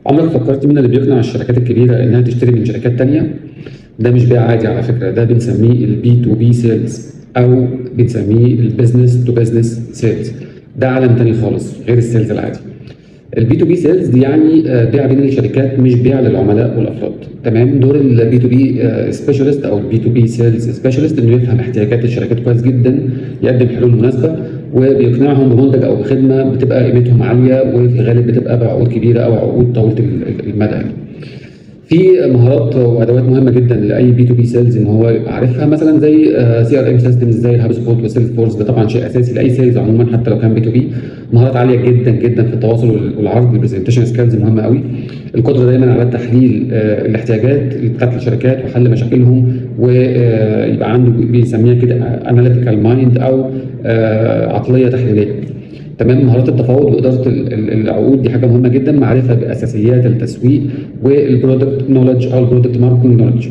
عمرك فكرت مين اللي بيقنع الشركات الكبيرة إنها تشتري من شركات تانية؟ ده مش بيع عادي على فكرة، ده بنسميه ال B2B sales أو بنسميه ال business to business sales. ده عالم تاني خالص غير ال sales العادي. ال B2B sales دي يعني بيع بين الشركات، مش بيع للعملاء والافراد. تمام. دور ال B2B specialist او ال B2B sales specialist انه يفهم احتياجات الشركات كويس جدا، يقدم حلول مناسبة، وبيقنعهم بمنتج او بخدمة بتبقى قيمتهم عاليه، وفي الغالب بتبقى بعقود كبيرة او عقود طويلة المدى يعني. في مهارات وادوات مهمة جدا لاي B2B sales ان هو يبقى عارفها، مثلا زي CRM systems زي ال HubSpot و Salesforce. ده طبعا شيء اساسي لاي sales عموما حتى لو كان B2B. مهارات عالية جدا جدا في التواصل والعرض، ال presentation skills مهمة قوي، القدرة دايما على تحليل الاحتياجات بتاعت الشركات وحل مشاكلهم، ويبقى عنده بيسميها كده analytical mind او عقلية تحليلية. تمام. مهارات التفاوض واداره العقود دي حاجة مهمة جدا، معرفة باساسيات التسويق وال product knowledge او ال product marketing knowledge.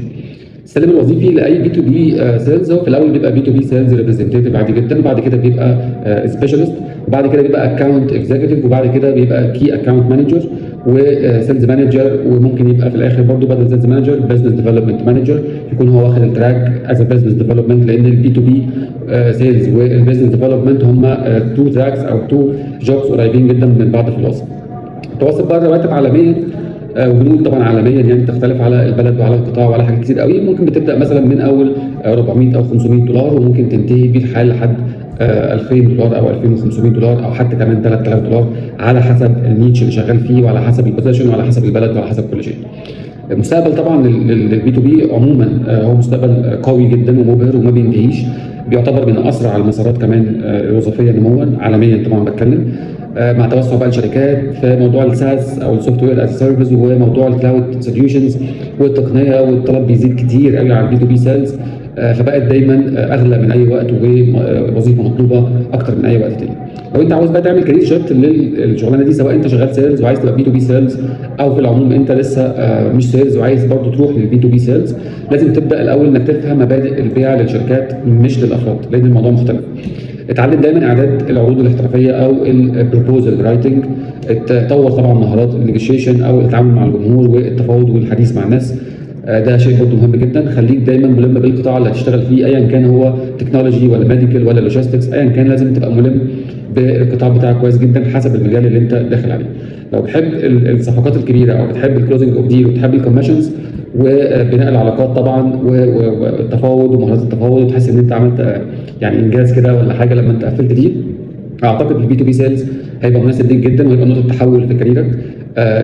السلم الوظيفي لاي B2B sales هو في الاول بيبقى B2B sales representative عادي جدا، وبعد كده بيبقى specialist، وبعد كده بيبقى account executive، وبعد كده بيبقى key account manager و sales manager، وممكن يبقى في الاخر برضه بدل sales manager business development manager، يكون هو واخد ال track as business development، لان ال B2B sales وال business development هم two tracks او two jobs قريبين جدا من بعض في الوظيفة. متوسط بقى الرواتب عالميا، وبنقول طبعا عالميا يعني تختلف على البلد وعلى القطاع وعلى حاجات كتير قوي. ممكن بتبدا مثلا من اول 400 او 500 دولار، وممكن تنتهي بالحال لحد 2000 دولار او 2500 دولار او حتى كمان 3000 دولار، على حسب ال niche اللي شغال فيه وعلى حسب ال position وعلى حسب البلد وعلى حسب كل شيء. المستقبل طبعا لل B2B عموما هو مستقبل قوي جدا ومبهر وما بينتهيش، بيعتبر من اسرع المسارات كمان الوظيفية نموا عالميا طبعا بتكلم، مع توسع بقى الشركات في موضوع ال SaaS او ال software as a service وموضوع ال cloud solutions والتقنيه، والطلب بيزيد كتير قوي على ال B2B sales، فبقت دايما اغلى من اي وقت ووظيفه مطلوبه اكتر من اي وقت تاني. لو انت عاوز بقى تعمل career shift للشغلانه دي، سواء انت شغال sales وعايز تبقى B2B sales، او في العموم انت لسه مش sales وعايز برضه تروح لل B2B sales، لازم تبدا الاول انك تفهم مبادئ البيع للشركات مش للافراد، لان الموضوع مختلف. اتعلم دايما اعداد العروض الاحترافية او ال proposal writing، تطور طبعا مهارات ال negotiation او التعامل مع الجمهور والتفاوض والحديث مع الناس، ده شيء برضه مهم جدا. خليك دايما ملم بالقطاع اللي هتشتغل فيه، ايا كان هو technology ولا medical ولا logistics، ايا كان لازم تبقى ملم بالقطاع بتاعك كويس جدا حسب المجال اللي انت داخل عليه. لو بتحب الصفقات الكبيرة او بتحب ال closing of deal وبتحب ال commissions وبناء العلاقات طبعا والتفاوض ومهارات التفاوض، وتحس ان انت عملت يعني انجاز كده ولا حاجة لما انت قفلت deal، اعتقد ال B2B sales هيبقى مناسب ليك جدا وهيبقى نقطة تحول في كاريرك.